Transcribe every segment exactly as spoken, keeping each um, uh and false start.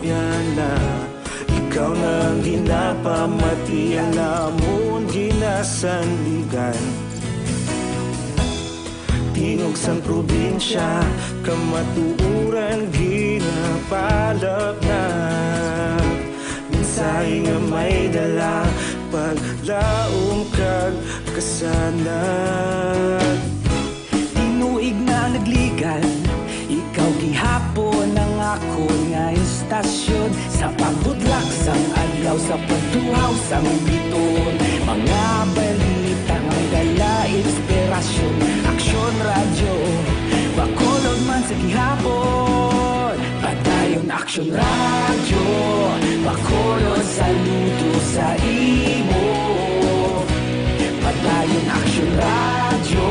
Yana, ikaw na ang ginapamati, ang namon ginasandigan. Tingog sang probinsya, kamatuoran ginapalapnag. Mensahe nga may dala, paglaom kag kasanag. Tinuig na nagligan, ikaw gihapon ang akon nga istasyon. Sa pagbutlak sang adlaw, sa pagtuhaw sang bituon, mga balita nga may dala inspirasyon. Aksyon Radyo, Bacolod man sa gihapon. Padayon Aksyon Radyo, Bacolod, saludo sa imo. Padayon Aksyon Radyo,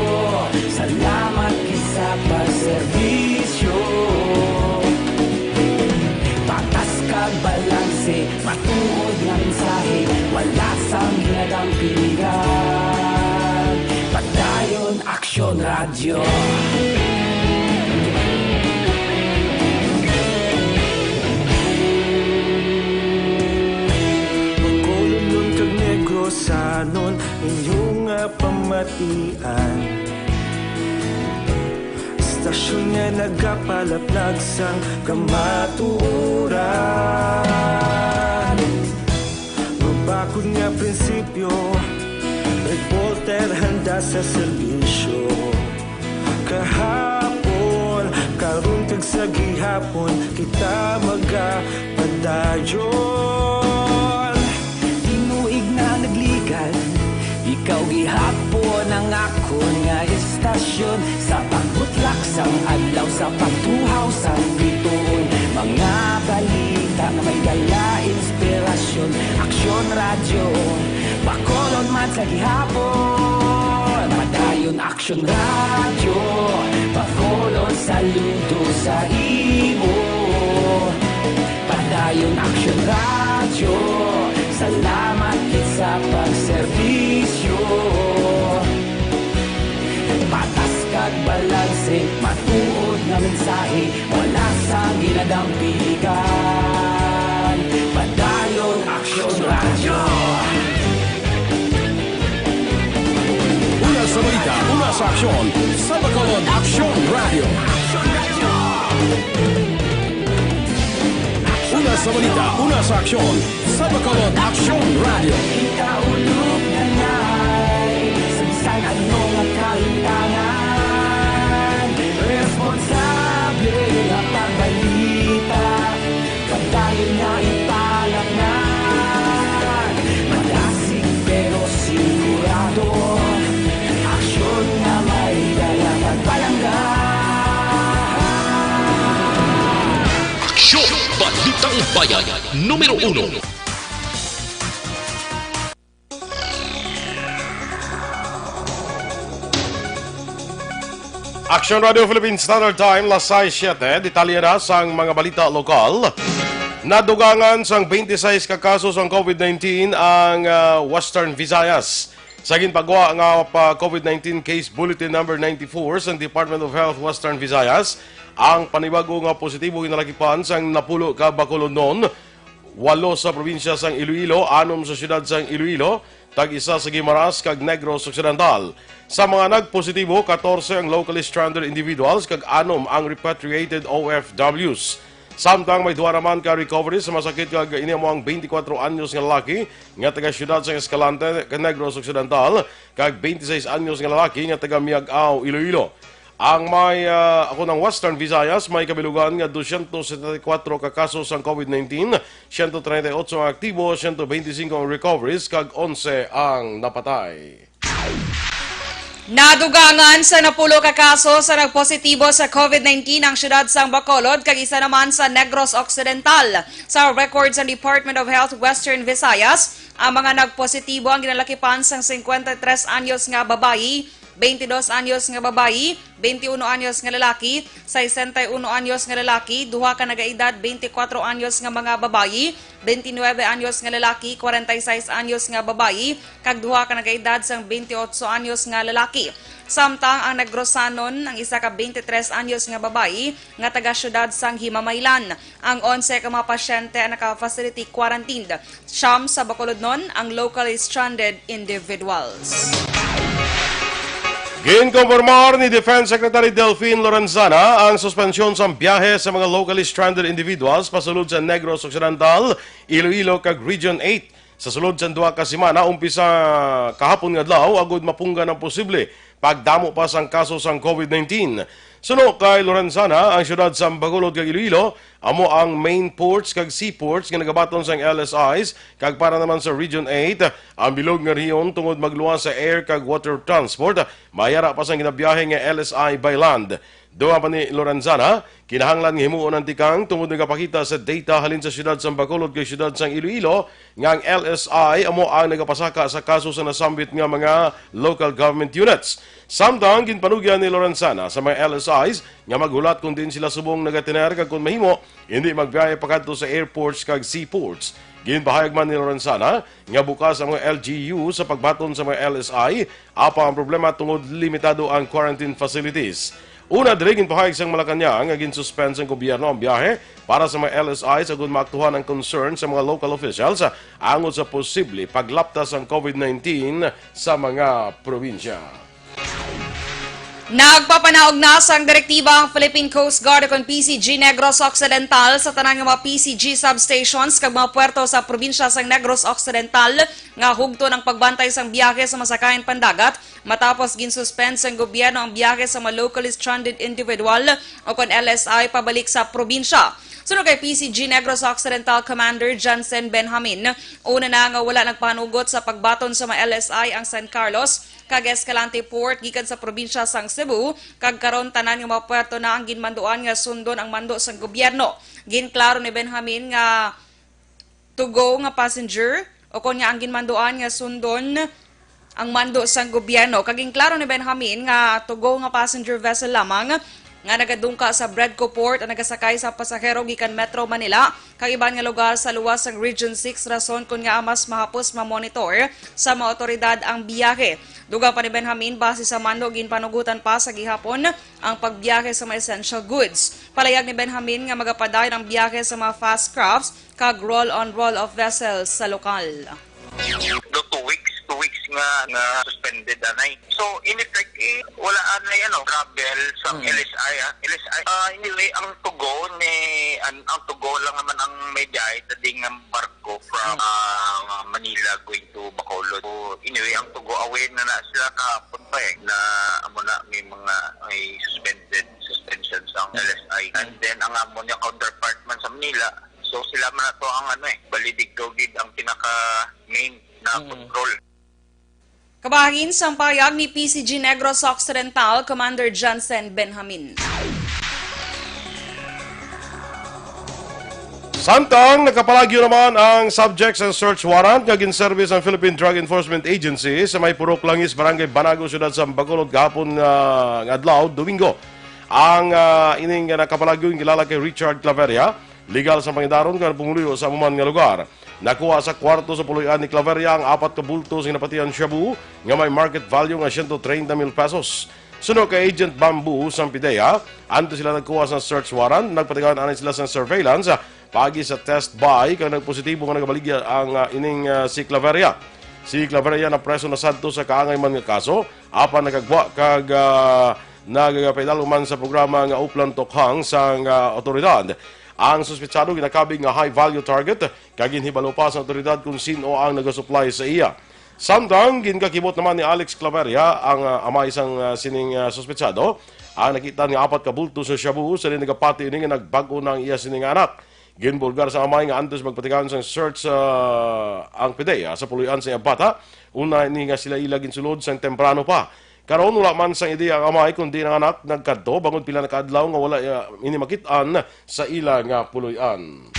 salamat gid sa pagserbisyo. Patas kag balanse, matuod nga mensahe, wala sang ginadampingan. Padayon Aksyon Radyo. Bacolodnon kag Negrosanon, inyo nga pamatian. Istasyon nga nagapalaplag sang kamatuoran. Mabakod nga prinsipyo, reporter handa sa serbisyo. Kahapon, karon kag sa gihapon, kita magapadayon. Tinuig na nagligan, ikaw gihapon ang akon nga istasyon. Sa pagbutlak sang adlaw, sa pagtuhaw sang bituon, mga balita nga may dala inspirasyon. Aksyon Radyo, Bacolod man sa gihapon. Padayon Aksyon Radyo, Bacolod, saludo sa imo. Padayon Aksyon Radyo, salamat gid sa pagserbisyo. Patas kag balanse, matuod nga mensahe, wala sang ginadampingan. Padayon Aksyon Radyo. Una sa balita, una sa aksyon, sa Bacolod Aksyon Radyo. Una sa balita, una sa aksyon, sa Bacolod Aksyon Radyo. Kita ulog na nay, sa bisan ano nga kahitangan, responsable nga pagbalita. Padayon nga ipalapngan, madasig pero sigurado. Aksyon nga may dala pagpalangga. Aksyon! Balitang Bayan, numero uno. Aksyon Radio Philippine Standard Time, las sais siyete. Detalye na sang mga balita lokal. Nadugangan sang twenty-six ka kaso sang COVID nineteen ang, ah, Western Visayas. Sa ginpagwa nga pa COVID nineteen Case Bulletin Number ninety-four sang Department of Health Western Visayas, ang panibag-o nga positibo ginalakipan sang napulo ka Bacolodnon, walo sa probinsya sang Iloilo, anom sa siyudad sang Iloilo, tag-isa sa Guimaras kag Negros Occidental. Sa mga nagpositibo, katorse ang locally stranded individuals kag anom ang repatriated O F Ws. Samtang may duha naman ka recovery sa masakit kag ini amo ang twenty-four anyos nga lalaki nga taga siyudad sang Escalante, Negros Occidental, kag twenty-six anyos nga lalaki nga taga Miag-ao, Iloilo. Ang may, ah, ako ng Western Visayas, may kabilugan nga dosyentos setenta y kuatro ka kaso sang COVID nineteen, siyento treinta y ocho ang aktibo, siyento benti singko ang recoveries, kag onse ang napatay. Nadugangan sa napulo ka kaso sa nagpositibo sa COVID nineteen ang siyudad sang Bacolod, kag isa naman sa Negros Occidental. Sa record sa Department of Health Western Visayas, ang mga nagpositibo ang ginalakipan sang cincuenta y tres anyos nga babayi, Twenty dos anyos nga babayi, twenty uno anyos nga lalaki, sesenta y uno anyos nga lalaki, duha ka nagaedad twenty cuatro anyos nga mga babayi, twenty nuebe anyos nga lalaki, kwarenta y seis anyos nga babayi, kag duha ka nagaedad sang twenty ocho anyos nga lalaki. Samtang ang nagrosanon ang isa ka twenty tres anyos nga babayi nga taga siyudad sang Himamaylan. Ang onse ka mga pasyente ang naka-facility quarantined. Siyam sa Bacolodnon ang locally stranded individuals. Ginkonfirmar ni Defense Secretary Delfin Lorenzana ang suspensyon sang biyahe sa mga locally stranded individuals pasulod sa Negros Occidental, Iloilo, kag Region eight. Sa sulod sang duha ka semana, umpisa kahapon nga adlaw, agud mapunggan ang posible pagdamo pa sang kaso sang COVID nineteen. Suno kay Lorenzana, ang siyudad sang Bacolod kag Iloilo amo ang main ports kag seaports nga nagabaton sang L S Is, kag para naman sa Region eight, ang bilog nga rehiyon tungod magluwas sa air kag water transport, mayara pa sang ginabiyahe nga L S I by land. Dugang pa ni Lorenzana, kinahanglan nga himuon ang tikang tungod nagapakita sa data halin sa siyudad sang Bacolod kag siyudad sang Iloilo nga ang L S I amo ang nagapasaka sa kaso sa nasambit nga mga local government units. Samtang ginpanugyan ni Lorenzana sa mga L S Is nga maghulat kon diin sila subong nagatener kag kon mahimo, hindi magbiyahe pakadto sa airports kag seaports. Ginpahayag man ni Lorenzana nga bukas ang mga L G U sa pagbaton sa mga L S I, apang ang problema tungod limitado ang quarantine facilities. Una diri, ginpahayag sang Malacañang nga ginsuspend sang gobyerno ang biyahe para sa mga L S Is agud maaktuhan ang concern sa mga local officials angod sa posible paglapta sang COVID nineteen sa mga probinsya. Nagpapanaog na sang direktiba ang Philippine Coast Guard o kon P C G Negros Occidental sa tanan nga mga P C G substations kag mga puerto sa probinsya sang Negros Occidental nga hugton ang pagbantay sang biyahe sa masakayan pandagat matapos ginsuspend sang gobyerno ang biyahe sa mga locally stranded individual o kon L S I pabalik sa probinsya. Suno kay P C G Negros Occidental Commander Jansen Benjamin, una na nga wala nagpanugot sa pagbaton sa mga L S I ang San Carlos kag Escalante Port gikan sa probinsya sang Cebu, kag karon tanan nga mga puerto na ang ginmanduan nga sundon ang mando sang gobyerno. Ginklaro ni Benjamin nga to-go nga passenger, o kon nga ang ginmanduan nga sundon ang mando sang gobyerno. Kag ginklaro ni Benjamin nga to-go nga passenger vessel lamang nga nagadungka sa Bredco Port ang nagasakay sa pasahero gikan Metro Manila kag iban nga lugar sa luwas sang Region six, rason kon ngaa mas mahapos ma-monitor sa mga awtoridad ang biyahe. Dugang pa ni Benjamin, base sa mando, ginpanugotan pa sa gihapon ang pagbiyahe sa mga essential goods. Palayag ni Benjamin nga magapadayon ang biyahe sa mga fast crafts kag roll-on roll-off vessels sa lokal. Do two weeks, two weeks nga, nga suspended anay. So, in effect, eh, wala anay, ano, travel sa Mm. L S I, ah. L S I. Ah, anyway, ang to-go ni, an-, ang to-go lang naman ang may biyahe sa ding nga barko from, Mm. ah, Manila going to Bacolod. So, anyway, ang to-go away na na sila kahapon pa eh, na amo na may mga, may suspended, suspension sa Mm. L S I. And then, ang amo niya counterpart man sa Manila, so sila man na to ang ano eh, Balidiggaw gid ang pinaka main na Mm. control. Kabahin sang payag ni P C G Negros Occidental Commander Jansen Benjamin. Samtang nakapalagyo naman ang subject sa search warrant nga ginserbi sang Philippine Drug Enforcement Agency sa may Purok Langis, Barangay Banago, Siyudad sa Bacolod, gahapon nga, nga adlaw, Domingo. Ang, ah, ining nakapalagyo gilala kay Richard Claveria, legal sa pangidaron nga pumuluyo sa amo man nga lugar. Nakuha sa kwarto sa puloy-an ni Claveria ang apat ka bulto sing napatian shabu nga may market value nga siyento treinta mil pesos. Suno kay Agent Bamboo sang PDEA, antes sila nagkuha sa search warrant, nagpatigayon anay sila sa surveillance, ah, paagi sa test buy, kag nagpositibo nga nagabaligya ang, ah, ining, ah, si Claveria. Si Claveria napreso na sadto sa kaangay man nga kaso, apan nagagwa kag, ah, nagapailalom man sa programa nga Uplan Tokhang sang, ah, awtoridad. Ang suspetsado ginakabig nga high value target, kag ginhibalo pa sa awtoridad kon sin-o ang nagasupply sa iya. Samtang ginkakibot naman ni Alex Claveria, ang, ah, amay sang, ah, sining, ah, suspetsado, ang nakita nga apat ka bulto sa shabu sa nagapati ini nga nagbag-o na ang iya sini nga anak. Ginbulgar sa amay nga antes magpatigayon sang search, ah, ang PDEA sa puloy-an sa iyang bata, una ini nga sila ila ginsulod sang temprano pa. Karon, wala man sang ideya ang amay kon diin ang anak nagkadto, bangod pila na ka adlaw nga wala, ah, ini makit-an sa ila nga puloy-an.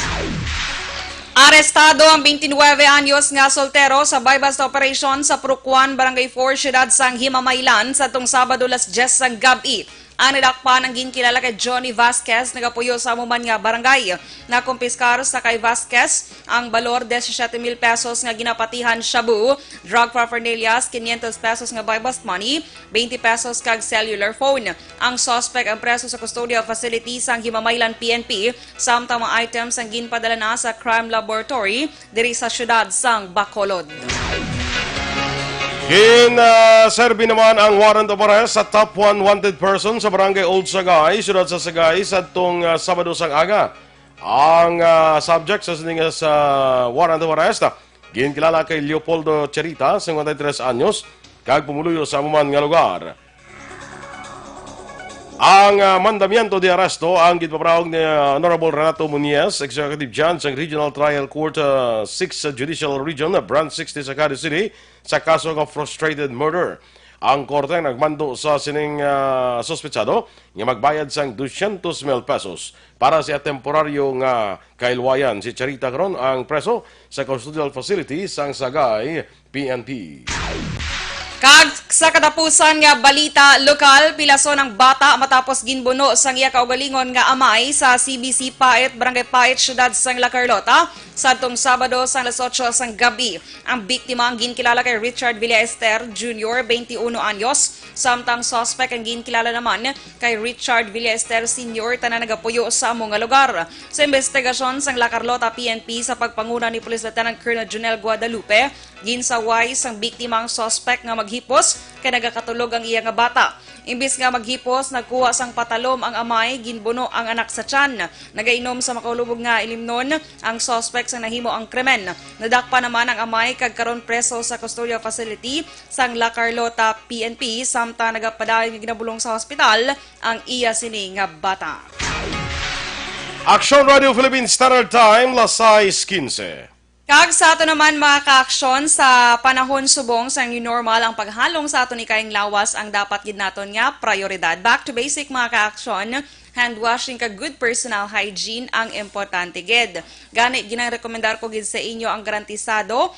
Arestado ang twenty-nine anyos nga soltero sa buy-bust operation sa Purok one, Barangay four, siyudad sang Himamaylan, sa tong Sabado, las diyes sang gab-i. Ang nadakpan ang ginkilala kay Johnny Vasquez, nagapuyo sa amo man nga barangay. Nakumpiskar sa kay Vasquez ang balor diyesisiete mil pesos nga ginapatihan shabu, drug paraphernalia, quinientos pesos nga buy-bust money, twenty pesos kag cellular phone. Ang suspect ang preso sa custodial facility sang Himamaylan P N P, samtang mga items ang ginpadala na sa crime laboratory diri sa siyudad sang Bacolod. Gin, ah, serbi naman ang warrant of arrest sa top one wanted person sa Barangay Old Sagay, siyudad sa Sagay, sadtong, ah, Sabado sang aga. Ang, ah, subject sa sining, ah, sa warrant of arrest, ah, ginkilala kay Leopoldo Cherita, cincuenta y tres anyos, kag pumuluyo sa amo man nga lugar. Ang, ah, mandamiento de arresto ang ginpaparahog ni, ah, Honorable Renato Muñez, Executive Judge sang Regional Trial Court, ah, six Judicial Region, ah, Branch sixty sa Cadiz City, sa kaso nga frustrated murder. Ang korte nagmando sa sining, ah, suspetsado nga magbayad sang dosyentos mil pesos para sa temporaryo nga kailwayan. Si Charita karon ang preso sa custodial facility sang Sagay P N P. Kag sa katapusan nga balita lokal, pilason ang bata matapos ginbuno sang iya kaugalingon nga amay sa C B C Pait, Barangay Pait, siyudad sang La Carlota, sadtong Sabado sang las otso sang gabi. Ang biktima ang ginkilala kay Richard Villaester Junior, twenty-uno anyos, samtang suspect ang ginkilala naman kay Richard Villaester Senior, tanan nagapuyo sa amo nga lugar. Sa investigasyon sang La Carlota P N P sa pagpanguna ni Police Lieutenant Colonel Junel Guadalupe, ginsaway sang biktima ang suspect nga maghipos kay nagakatulog ang iya nga bata. Imbis nga maghipos, nagkuha sang patalom ang amay, ginbuno ang anak sa tiyan. Nagainom sa makaulubog nga ilimnon ang suspect sa nahimo ang krimen. Nadakpan naman ang amay kag karon preso sa custodial facility sang La Carlota P N P, samtang nagapadayon nga ginabulong sa hospital ang iya sini nga bata. Aksyon Radio Philippines Standard Time, las sais quince. Kag sa ato naman, mga kaaksyon, sa panahon subong sa new normal, ang paghalong sa aton ikayang lawas ang dapat gid naton nga prioridad. Back to basic, mga kaaksyon, hand washing kag good personal hygiene ang importante gid. Gani, ginangrekomendar ko gid sa inyo ang garantisado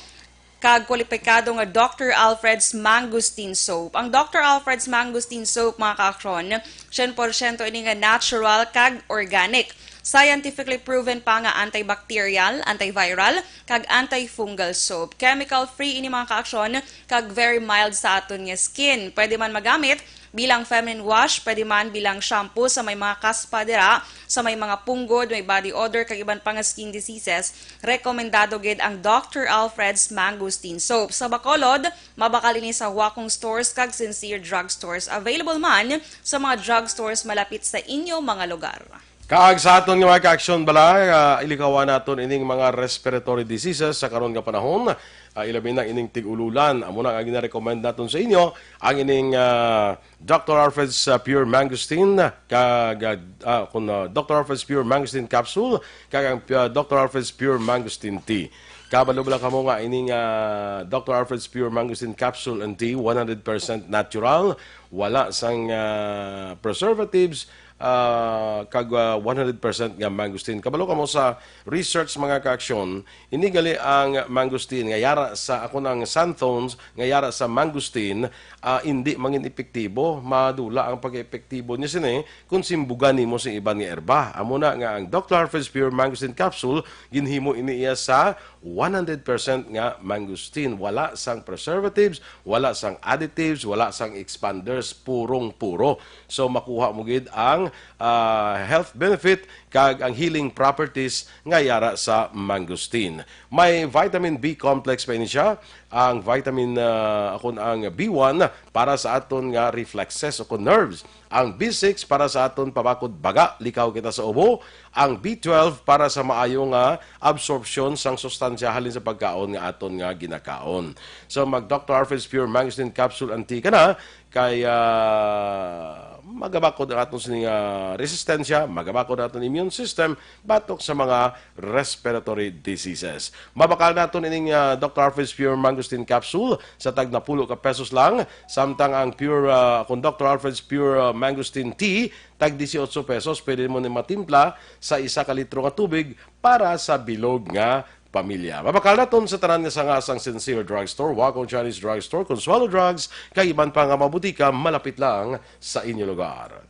kag kwalipikado nga Doctor Alfred's Mangosteen Soap. Ang Doctor Alfred's Mangosteen Soap, mga kaaksyon, syen porsyento ini nga natural kag organic. Scientifically proven pa nga antibacterial, antiviral, kag antifungal soap. Chemical-free ini, mga kaaksyon, kag very mild sa aton nga skin. Pwede man magamit bilang feminine wash, pwede man bilang shampoo sa may mga kaspa dira, sa may mga punggod, may body odor, kag iban pa nga skin diseases. Rekomendado gid ang Doctor Alfred's Mangosteen Soap. Sa Bacolod, mabakal ini sa Huacong Stores kag Sincere Drug Stores. Available man sa mga drug stores malapit sa inyo mga lugar. Kag sa aton nga mga ka-aksyon bala, ah, ilikawan naton ining mga respiratory diseases sa karon nga panahon, ah, ilabi na ining tig-ululan. Amo na nga ginarecommend naton sa inyo ang ining, ah, Doctor Alfred's, ah, Pure Mangosteen, kag, ah, ah, kun, ah, Doctor Alfred's Pure Mangosteen Capsule, kag ang, ah, Doctor Alfred's Pure Mangosteen Tea. Kabalo bala kamo nga ining, ah, Doctor Alfred's Pure Mangosteen Capsule and Tea, one hundred percent natural, wala sang, ah, preservatives, ah, kag, ah, one hundred percent nga mangosteen. Kabalo kamo sa research, mga kaaksyon, ini gali ang mangosteen nga yara sa, akon ang xanthones nga yara sa mangosteen, ah, indi mangin epektibo. Madula ang pagka-epektibo niya sini kung simbugan nimo sa iban nga erba. Amo na nga ang Doctor Harvest Pure Mangosteen Capsule, ginhimo ini iya sa one hundred percent nga mangosteen. Wala sang preservatives, wala sang additives, wala sang expanders, purong-puro. So, makuha mo gid ang, ah, health benefit kag ang healing properties nga yara sa mangosteen. May vitamin B complex pa ini siya, ang vitamin, ah, akon ang B one para sa aton nga reflexes o kon nerves. Ang B six para sa aton pabakod baga, likaw kita sa ubo. Ang B twelve para sa maayo nga absorption sang sustansya halin sa pagkaon nga aton nga ginakaon. So, mag Doctor Alfred's Pure Mangosteen Capsule and Tea ka na, kay, ah, magabakod ang aton sini nga resistensya, magabakod ang aton immune system batok sa mga respiratory diseases. Mabakal naton ining, ah, Doctor Alfred's Pure Mangosteen Capsule sa tag napulo ka pesos lang, samtang ang Pure, ah, kung Doctor Alfred's Pure, ah, Mangosteen Tea, tag dieciocho pesos. Pwede mo ni matimpla sa isa ka litro nga tubig para sa bilog nga pamilya. Mabakal naton sa tanan nga sanga sang Sincere Drugstore, Wacom Chinese Drugstore, Consuelo Drugs, kag iban pa nga mga butika malapit lang sa inyo lugar.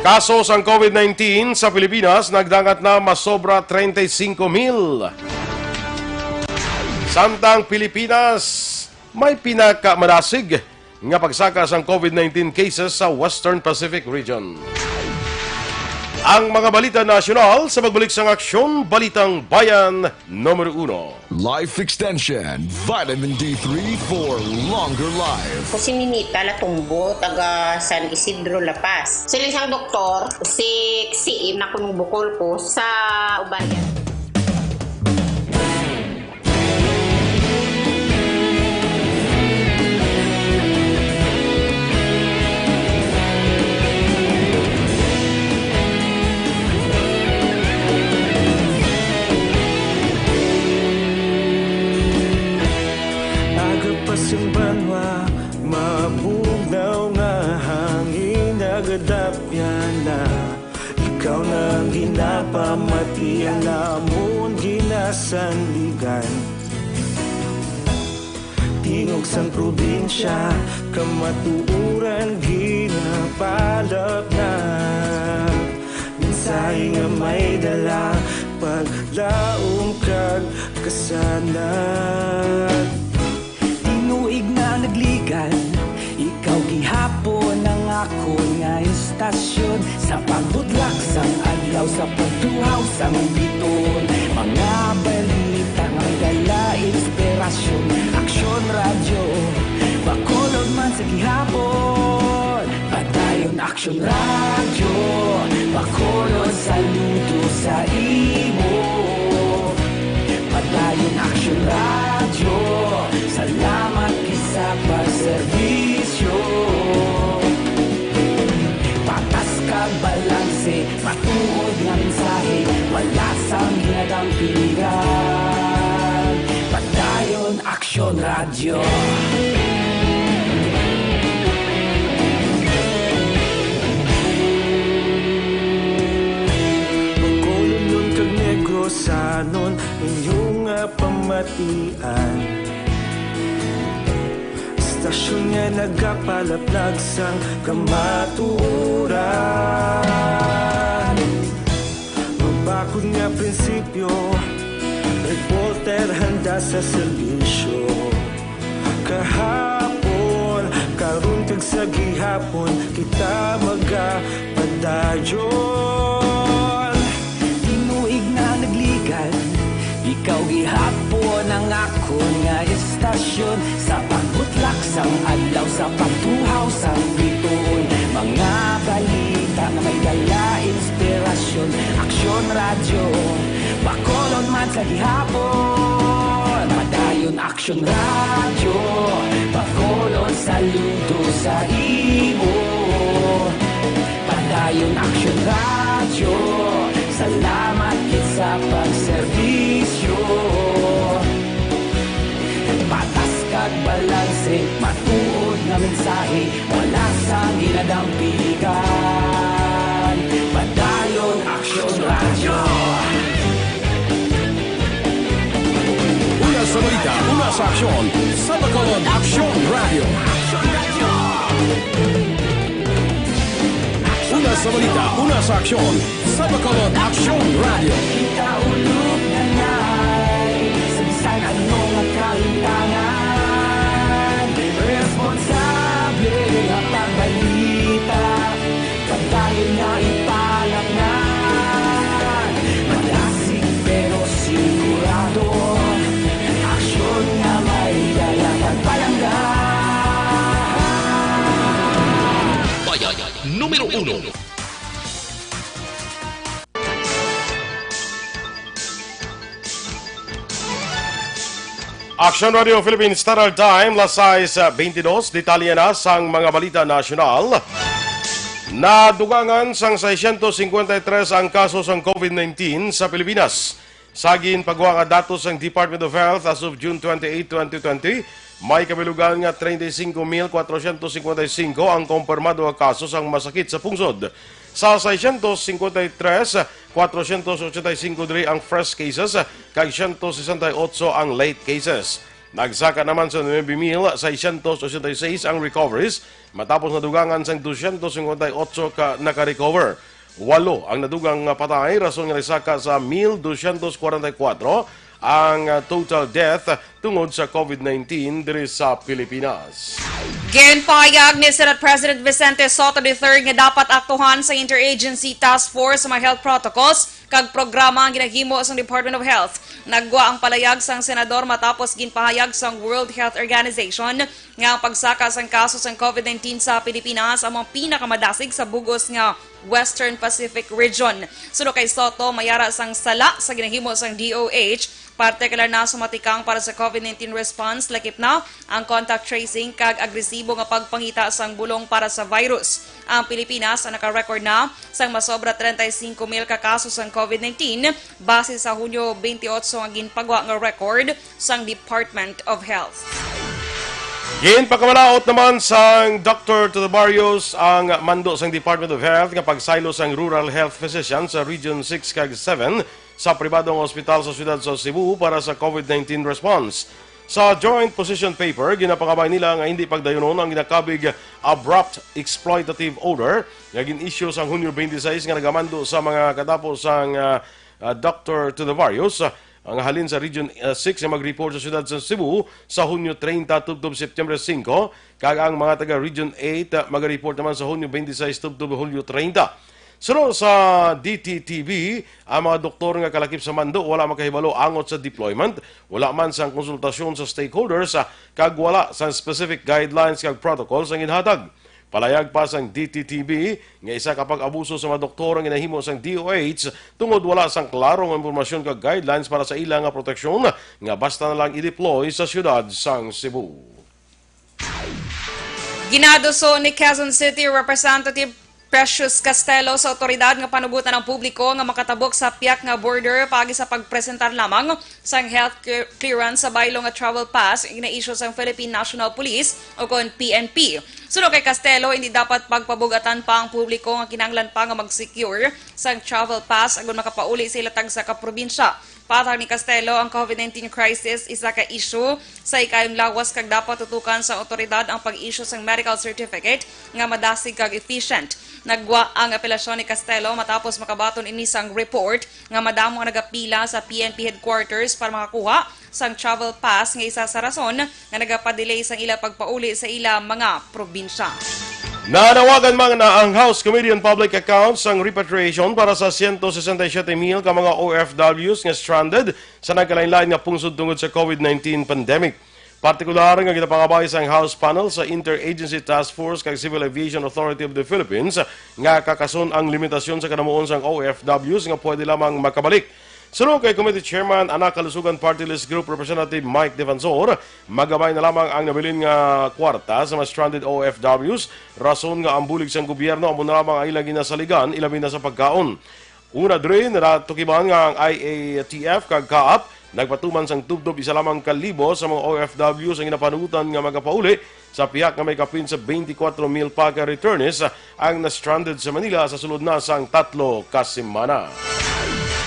Kaso sang COVID nineteen sa Pilipinas nagdangat na masobra treinta y cinco mil. Samtang Pilipinas may pinakamadasig nga pagsaka sang COVID nineteen cases sa Western Pacific Region. Ang mga balita nasyonal sa pagbalik sang Aksyon Balitang Bayan Numero Uno. Life Extension, Vitamin D three for longer life. Ko si Ninita Latumbo, taga San Isidro, La Paz. Siling sang doktor, si C M na kuno bukol ko sa ubayan. Aga pa sang banwa, mabugnaw nga hangin, nagadapyan na. Ikaw na ang ginapamati, ang amon ginasandigan. Tingog sang probinsya, kamatuoran ginapalapnag. Mensahe nga may dala, paglaom kag kasanag. Tinuig na nagligan, ikaw gihapon ang akon nga istasyon. Sa pagbutlak sang adlaw, sa pagtuhaw sang biton, mga balita nga may dala inspirasyon. Aksyon Radyo, Bacolod man sa gihapon. Padayon Aksyon Radyo, Bacolod, saludo sa imo. Padayon Aksyon Radyo, salamat gid sa pagserbisyo. Patas kag balanse, matuod nga mensahe, wala sang ginadampigan. Padayon Aksyon Radyo. Bacolodnon kag Negrosanon, inyo nga pamatian. Istasyon nga nagapalaplag sang kamatuoran. Mabakod nga prinsipyo, reporter handa sa serbisyo. Kahapon, karon kag sa gihapon, kita magapadayon. Tinuig na nagligan, ikaw gihapon ang akon nga istasyon. Sa pagbutlak sang adlaw, sa pagtuhaw sang bituon, mga balita nga may dala inspirasyon. Aksyon Radyo, Bacolod man sa gihapon. Padayon Aksyon Radyo, Bacolod, saludo sa imo. Padayon Aksyon Radyo, salamat gid sa pagserbisyo. Patas kag balanse, matuod nga mensahe, wala sang ginadampigan. Padayon Aksyon Radyo. Una sa balita, una sa aksyon, sa Bacolod Aksyon Radyo. Una sa balita, una sa aksyon, sa Bacolod Aksyon Radyo. Kita ulog na nai, sa bisan ano nga kahintangan, responsable nga pagbalita. Padayon nga ipalapngan, madasig pero sigurado. Aksyon nga may dala kag palangga. Bayan numero uno. Aksyon Radio Philippines Standard Time, las sais beintidos. Detalye na sang mga balita nasyonal. Nadugangan sang seiscientos cincuenta y tres ang kaso sang COVID nineteen sa Pilipinas. Sa ginpagwa nga datos sang Department of Health as of June twenty-eight, twenty twenty, may kabilugan nga treinta y cinco mil cuatrocientos cincuenta y cinco ang kumpirmado nga kaso sang masakit sa pungsod. Sa seiscientos cincuenta y tres, cuatrocientos ochenta y cinco diri ang fresh cases, kag ciento sesenta y ocho ang late cases. Nagsaka naman sa nuebe mil seiscientos ochenta y seis ang recoveries, matapos nadugangan sang doscientos cincuenta y ocho ka naka-recover. Walo ang nadugang nga patay, rason nga nagsaka sa mil doscientos kwarenta y kuwatro ang, ah, total death tungod sa COVID nineteen diri sa Pilipinas. Ginpahayag ni Senate President Vicente Sotto the third nga dapat aktuhan sa Interagency Task Force sa mga health protocols kag programa ang ginahimo sang Department of Health. Naggwa ang palayag sang senador matapos ginpahayag sang World Health Organization nga ang pagsaka sang kaso sang COVID nineteen sa Pilipinas amo ang pinakamadasig sa bug-os nga Western Pacific Region. Suno kay Sotto, may ara sang sala sa ginahimo sang D O H, partikular na sa matikang para sa COVID nineteen response, lakip na ang contact tracing kag agresibo nga pagpangita sang bulong para sa virus. Ang Pilipinas ang naka-record na sang masobra treinta y cinco mil ka kaso sang COVID nineteen, base sa Hunyo twenty-eight nga ginpagwa nga record sang Department of Health. Ginpakamalaot naman sang Doctor Toto Barrios ang mando sang Department of Health nga pagsaylo sang rural health physician sa Region six kag seven sa pribado nga ospital sa siyudad sa Cebu para sa COVID nineteen response. Sa joint position paper, ginapangabay nila nga hindi pagdayunon ang ginakabig abrupt exploitative order nga gin-issue sang Hunyo twenty-six nga nagamando sa mga katapo sang, ah, ah, Doctor Toto Barrios, ah, nga halin sa Region, ah, six nga mag-report sa siyudad sa Cebu sa Hunyo treinta tubtob September singko, kag ang mga taga Region eight, ah, maga-report naman sa Hunyo twenty-six tubtob Hulyo treinta. Suno sa D T T V, ang mga doktor nga kalakip sa mando wala makahibalo angot sa deployment, wala man sang konsultasyon sa stakeholders, ah, kag wala sang specific guidelines kag protocols ang ginhatag. Palayag pa sang D T T V nga isa ka pag-abuso sa mga doktor ang ginahimo sang D O H tungod wala sang klaro nga impormasyon kag guidelines para sa ila nga proteksyon nga basta na lang i-deploy sa siyudad sang Cebu. Ginaduso ni Quezon City Representative Precious Castelo sa awtoridad nga panugutan ang publiko nga makatabok sa piyak nga border paagi sa pagpresentar lamang sang health clear-, clearance sa baylo nga travel pass nga gina-issue sang Philippine National Police o kon P N P. Suno kay Castelo, hindi dapat pagpabug-atan pa ang publiko nga kinahanglan pa nga mag-secure sang travel pass agud makapauli sa ila tagsa ka probinsya. Patag ni Castelo, ang COVID nineteen crisis isa ka issue sa ikayong lawas kag dapat tutukan sa awtoridad ang pag-issue sang medical certificate nga madasig kag efficient. Naggwa ang apelasyon ni Castelo matapos makabaton ini sang report nga madamo ang nagapila sa P N P headquarters para makakuha sang travel pass nga isa sa rason nga nagapadelay sang ila pagpauli sa ila mga probinsya. Nanawagan man na ang House Committee on Public Accounts sang repatriation para sa siyento sesenta y siyete mil ka mga O F Ws nga stranded sa nagkalain-lain nga pungsod tungod sa COVID nineteen pandemic. Partikular nga ginapangabay sang House Panel sa Interagency Task Force kag Civil Aviation Authority of the Philippines nga kakason ang limitasyon sa kanamuon sang O F Ws nga pwede lamang makabalik. Suno kay Committee Chairman, Anak Kalusugan Party List Group Representative Mike Defensor, magamay na lamang ang nabilin nga kwarta sa mga stranded O F Ws, rason nga ang bulig sang gobyerno amo na lamang ang ilang ginasaligan, ilabi na sa pagkaon. Una diri, natukiban nga ang I A T F kag CAAP nagpatuman sang tubtob isa lamang ka libo sa mga O F Ws ang ginapanugutan nga magapauli, sa pihak nga may kapin sa twenty-four mil pa ka returnees ang na-stranded sa Manila sa sulod na sang tatlo ka semana.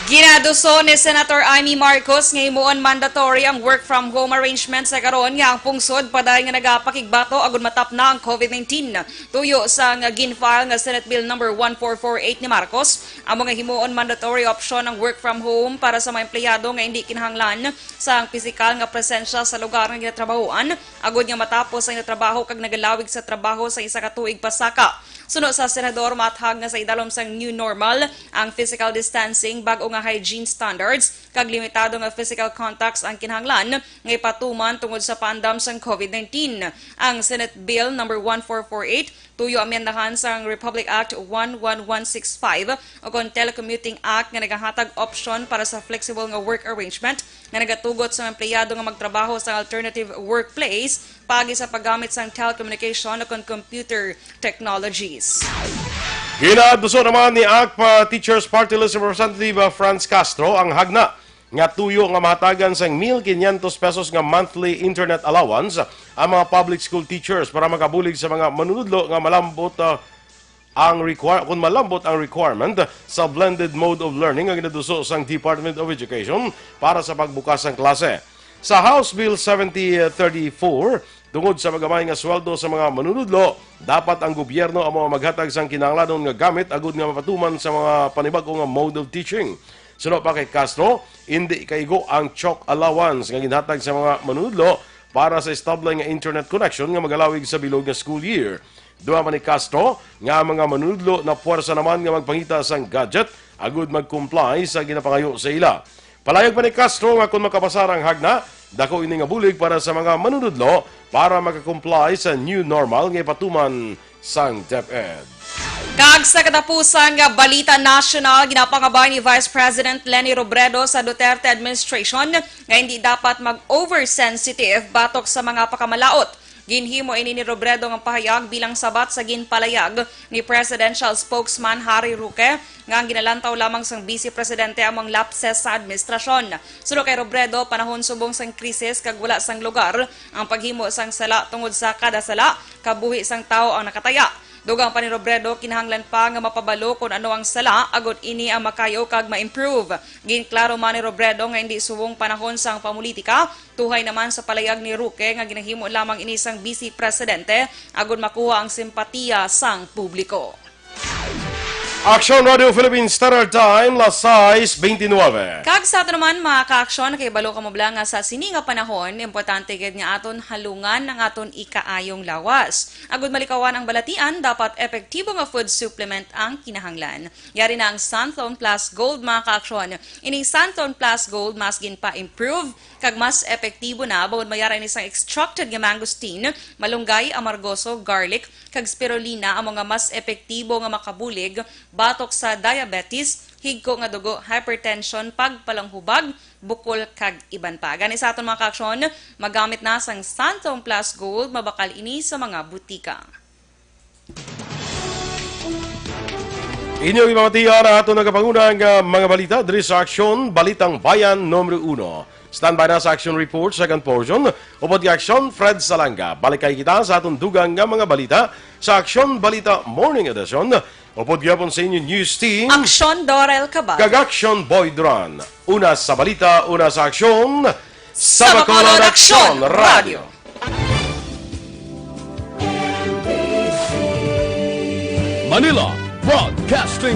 Ginaduso ni Senator Imee Marcos nga himuon mandatory ang work from home arrangement sa karon nga ang pungsod padayon nga nagapakigbato agud matapna ang COVID nineteen. Tuyo sang gin-file nga Senate Bill number one four four eight ni Marcos, amo nga himuon mandatory option ang work from home para sa mga empleyado nga hindi kinahanglan sang pisikal nga presensya sa lugar nga ginatrabahoan, agud nga matapos ang trabaho kag nagalawig sa trabaho sa isa ka tuig pasaka. Suno sa senador, maathag nga sa idalom sang new normal ang physical distancing, bag-o nga hygiene standards, kag limitado nga physical contacts ang kinahanglan nga ipatuman tungod sa paandam sang COVID nineteen. Ang Senate Bill number one four four eight tuyo amyendahan sang Republic Act one one one six five o kon Telecommuting Act nga nagahatag opsyon para sa flexible nga work arrangement nga nagatugot sa mga empleyado nga magtrabaho sa alternative workplace paagi sa paggamit sang telecommunication o kon computer technologies. Ginaduso naman ni ACT-PA Teachers Party List Representative, ah, Franz Castro ang hagna nga tuyo nga mahatagan sang mil quinientos pesos nga monthly internet allowance ang mga public school teachers para makabulig sa mga manunudlo nga malambot, ah, ang require-, kung malambot ang requirement sa blended mode of learning nga ginaduso sang Department of Education para sa pagbukas sang klase. Sa House Bill seventy thirty-four, tungod sa magamay nga sweldo sa mga manunudlo, dapat ang gobyerno amo ang maghatag sang kinahanglanon nga gamit agud nga mapatuman sa mga panibag-o nga mode of teaching. Suno pa kay Castro, indi kaigo ang chalk allowance nga ginhatag sa mga manunudlo para sa estable nga internet connection nga magalawig sa bilog nga school year. Dugang pa ni Castro nga ang mga manunudlo napuwersa naman nga magpangita sang gadget agud mag-comply sa ginapangayo sa ila. Palayag pa ni Castro nga kon makapasar ang hagna, dako ini nga bulig para sa mga manunudlo para maka-comply sa new normal nga ipatuman sang DepEd. Kag sa katapusang balita nasyonal, ginapangabay ni Vice President Leni Robredo sa Duterte administration nga hindi dapat mag-oversensitive batok sa mga pakamalaot. Ginhimo ini ni Robredo nga pahayag bilang sabat sa ginpalayag ni Presidential Spokesman Harry Roque nga ang ginalantaw lamang sang Vice Presidente amo ang lapses sa administrasyon. Suno kay Robredo, panahon subong sang krisis kag wala sang lugar ang paghimo sang sala tungod sa kada sala, kabuhi sang tawo ang nakataya. Dugang pa ni Robredo, kinahanglan pa nga mapabalo kon ano ang sala agod ini ang makayo kag ma-improve. Ginklaro man ni Robredo nga indi subong panahon sang pamulitika, tuhay naman sa palayag ni Roque nga ginahimo lamang ini sang Vice Presidente agod makuha ang simpatiya sang publiko. Aksyon Radio Philippines Standard Time, las sais beintinuebe. Kag sa ato naman, mga kaaksyon, kay balo ka mo bala nga sa sini nga panahon, importante gid nga aton halungan ang aton ikaayong lawas. Agud malikawan ang balatian, dapat epektibo nga food supplement ang kinahanglan. Yari na ang Santone Plus Gold, mga kaaksyon. Ining Santone Plus Gold mas ginpa-improve kag mas epektibo na bangod may ara ini sang extracted nga mangosteen, malunggay, amargoso, garlic, kag spirulina amo nga mas epektibo nga makabulig batok sa diabetes, higko nga dugo, hypertension, pagpalanghubag, bukol, kag iban pa. Gani sa aton mga kaaksyon, magamit na sang Santone Plus Gold, mabakal ini sa mga butika. Inyo gipamatian ang aton nagapanguna nga mga balita diri sa Aksyon, Balitang Bayan Numero Uno. Standby na sa Aksyon Report, second portion, upod kay Aksyon Fred Salanga. Balik kay kita sa aton dugang nga mga balita sa Aksyon Balita Morning Edition. Upod gyapon sa inyo news team, Aksyon Dorel Cabal. Kag Aksyon Boy Duran. Una sa balita, una sa aksyon, sa Sa Bacolod Bacolod Aksyon Aksyon Radio. Radio. Manila Broadcasting